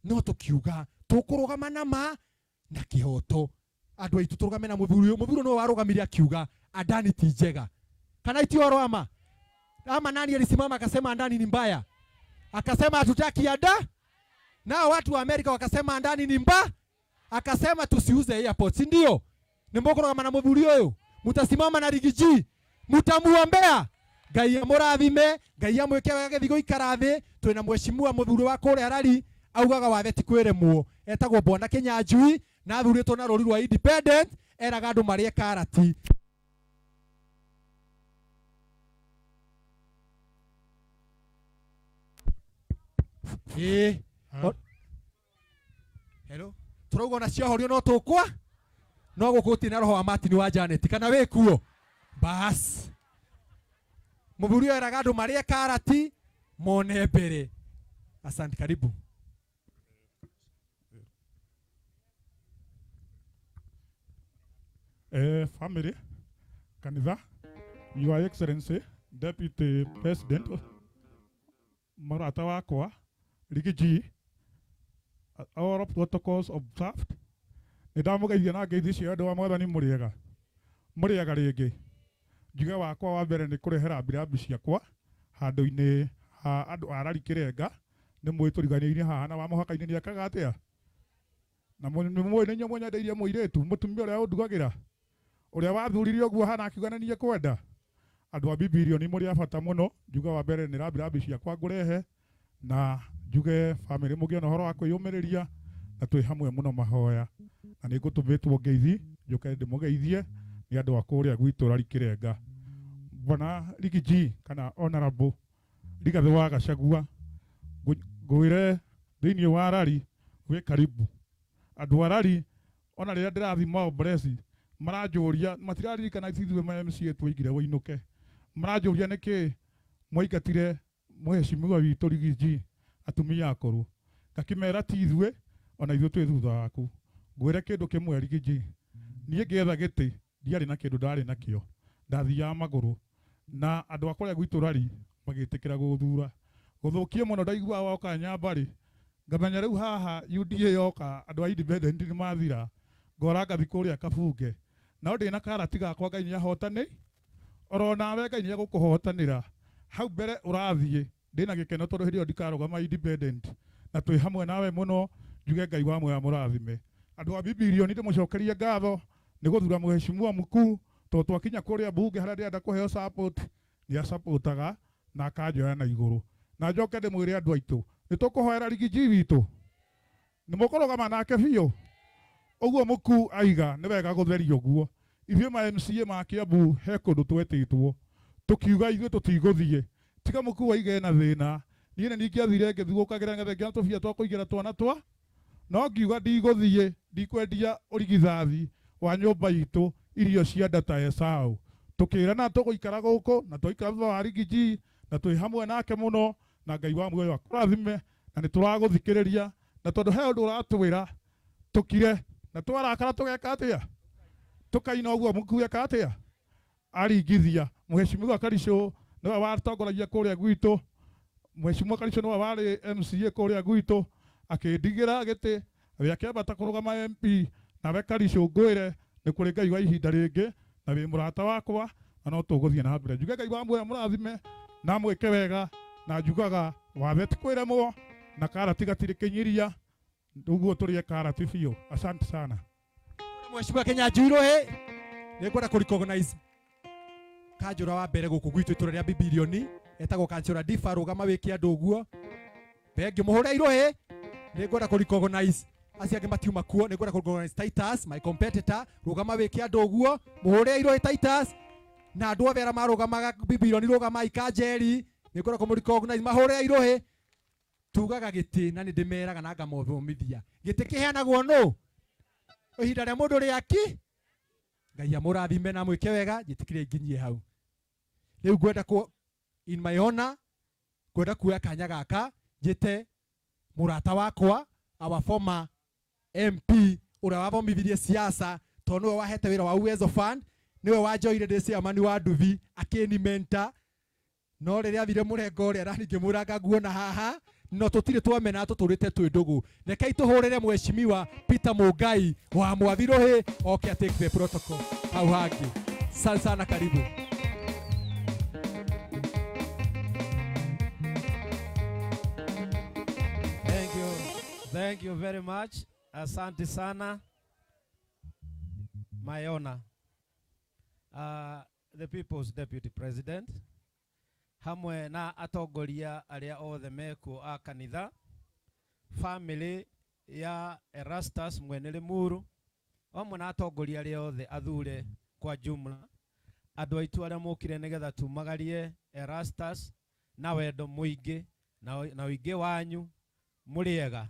No tũkiuga tũkũrũgama na ma na kĩhoto. Andũ aitũ tũrũgame na mũthuri ũyũ. Mũthuri ũyũ nĩwe warũgamire akiuga Adani ti njega. Kana ti ũhoro wa ma? Ama nani alisimama akasema Adani ni mbaya? Akasema hatutaki ada. Nao watu wa Amerika wakasema Adani ni mba. Akasema tusiuze airport, si ndio? Nĩ mũkũrũgama na mũthuri ũyũ, mutasimama na Riggy G, mutamuombea. Ngai amũrathime, Ngai amwĩke wega gĩthiĩ gũikara thĩ. Twĩna mheshimiwa mũthuri wa kũrĩa Rari, augaga wathe ti kwĩremwo, etagwo Bwana Kinyanjui, na athurĩtwo na rũri rwa independent, eraga andũ marĩe karati. Ĩĩ. Hello. Turauga ona ciahorio no tukwa no gũkũ gũtirĩ na roho wa Martin wa Janet kana wĩ kuo bas. Mũthuri ũyũ eraga andũ marĩe karati mone mbere. Asante, karibu. Family, kanitha, Your Excellency, Deputy President, mũrata wakwa, Riggy G, all protocols observed. Nĩ ndamũgeithia na ngeithi cio andũ wa Mwathani mũrĩega. Mũrĩega rĩngĩ. Njuge wakwa wa mbere nĩ kũrehe rambirambi ciakwa handũ-inĩ ha andũ a Rari Kĩrenga, nĩ mũĩ tũriganĩirie haha na wa mũhaka-inĩ nĩ ekaga atĩa? Na nĩ mũĩ nĩ inyuĩ mũnyendeirie mũirĩtu, mũtumia ũrĩa ũndugagĩra, ũrĩa wathurire ũguo hana akiuga nĩ niĩ kwenda. Andũ a Bibilioni mũrĩ a bata mũno. Njuge wa mbere nĩ rambirambi ciakwa ngũrehe, na njuge famĩlĩ mũgĩe na ũhoro wa kwĩyũmĩrĩria, na twĩ hamwe mũno mahoya. Na nĩ ngũtũmĩtwo ngeithi, njũke ndĩmũgeithie nĩ andũ a kũrĩa gwitũ Rari Kĩrenga. Bwana Riggy G kana Honorable Rigathĩ wa Gachagua, ngwĩre thĩinĩ wa Rari wĩ karibu. Andũ a Rari ona rĩrĩa ndĩrathiĩ Maobresi maranjũria, matiraririkana ithuĩ ma MCA twaigire ũinũke, maranjũria nĩkĩ mwaingatire mheshimiwa witũ Riggy G atumia akũrũ. Ngakĩmera ti ithuĩ, ona ithuĩ twĩ thutha waku. Ngwĩre kĩndũ kĩmwe Riggy G, niĩ ngĩetha gĩtĩ ndiarĩ na kĩndũ ndarĩ nakĩo, ndathiaga magũrũ, na andũ a kũrĩa gwitũ Rari magĩtĩkĩra gũthura. Gũthũkie mũno ndaiguaga woka Nyambarĩ, ngamenya rĩu haha UDA yoka andũ a independent nĩ mathira, ngora ngathi kũrĩa Kabunge. No ndĩna karati gakwa Ngai nĩ ahotani, oro nawe Ngai nĩ egũkũhotanĩra. Hau mbere ũrathiĩ ndĩna gĩkeno tondũ hĩndĩ ĩyo ndikarũgama independent, na twĩ hamwe nawe mũno. Njuge Ngai wa muoyo amũrathime. Andũ a Bibilioni ndĩmũcokerie ngatho nĩ gũthura mheshimiwa mkuu, tondũ twakinya kũrĩa mbunge harĩa ndĩrenda kũheo support, nĩ asupportaga na akanjoya na igũrũ. Na njoke ndĩmwĩre andũ aitũ, nĩ tũkũhoera Riggy G witũ, nĩ mũkũrũgama nake biũ. Ũguo mũkuu aiga nĩ wega gũtheria ũguo. Ithuĩ ma MCA ma Kiambu he kũndũ twetĩtwo, tũkiuga ithuĩ tũtigũthiĩ, tiga mũkuu aige na thĩna. Niĩ nĩ ningĩathire ngĩthugũkagĩra ngetha ngĩona tũbia twa kũigĩra twana twa, no ngiuga ndigũthiĩ, ndikwendia ũrigithathi wa nyũmba itũ irio cia nda ta Esau. Tũkĩrana tũgũikara gũkũ, na twaikara thutha wa Riggy G, na twĩ hamwe nake mũno, na Ngai wa muoyo akũrathime, na nĩ tũragũthikĩrĩria, na tondũ he ũndũ ũratwĩra tũkire, na twarakara tũgeka atĩa? Tũkaina ũguo mũkuu eka atĩa? Aringithia. Mheshimiwa Karicũ nĩwe watongoragia kũrĩa gwitũ, Mheshimiwa Karicũ nĩwe warĩ MCA kũrĩa gwitũ, akĩndigĩra gĩtĩ, we akĩambata kũrũgama MP, nawe Karicũ ngwĩre nĩ kũrĩ Ngai wa ihinda rĩngĩ, na wĩ mũrata wakwa, na no tũgũthiĩ na mbere. Njuge Ngai wa muoyo amũrathime na amwĩke wega, na njugaga wathe ti kwĩremwo, na karati gatirĩ kĩnyiria, ũguo tũrĩe karati biũ. Asante sana. Mheshimiwa Kinyanjui Rũhĩ, nĩ ngwenda kũ recognize kanjũra wa mbere gũkũ gwitũ itũra rĩa Bibilioni, etagwo kanjũra Difa, rũgama wĩke andũ ũguo. Thengiũ, mũhũre irũhĩ. Nĩ ngwenda kũ recognize acio angĩ matiuma kuo, nĩ ngwenda kũ recognize Titus, my competitor, rũgama wĩke andũ ũguo, mũhũre irũhĩ Titus. Na andũ othe arĩa marũgamaga Bibilioni, rũgamai Kanjeri, nĩ ngwenda kũ recognize, mahũre irũhĩ. Tugaga gĩtĩ na nĩ ndĩmeraga na ngamothomithia, gĩtĩ kĩheanagwo nũ? Ihinda rĩa mũndũ rĩaki. Ngai amũrathime na mwĩke wega, njĩtĩkĩre nginyie hau. Rĩu ngwenda ku in my honor, ngwenda kuoya kanya gaka njĩte mũrata wakwa, our former MP ũrĩa wathomithirie siasa, tondũ nĩwe wahete wĩra wa Uwezo Fund, nĩwe wanjoire ndĩ chairman wa nduthi akĩni mentor. No rĩrĩa athire mũrengo ũrĩa nani ngĩmwĩra ngaguona haha, No tũtirĩ twamena, tũtũrĩte twĩ ndũgũ. Rekei tũhũrĩre Mheshimiwa Peter Mungai wa Mwathiruhi oke take the protocol hau hangĩ. Asante sana, karibu. Thank you. Thank you very much. Asante sana. My honor. The People's Deputy President hamwe na atongoria arĩa othe mekuo a kanitha, family ya Erastus Mwene Limuru, hamwe na atongoria arĩa othe athure kwa jumla, andũ aitũ arĩa mokire nĩgetha tumagarie Erastus na wendo mũingĩ na ũingĩ wanyu, mũrĩega.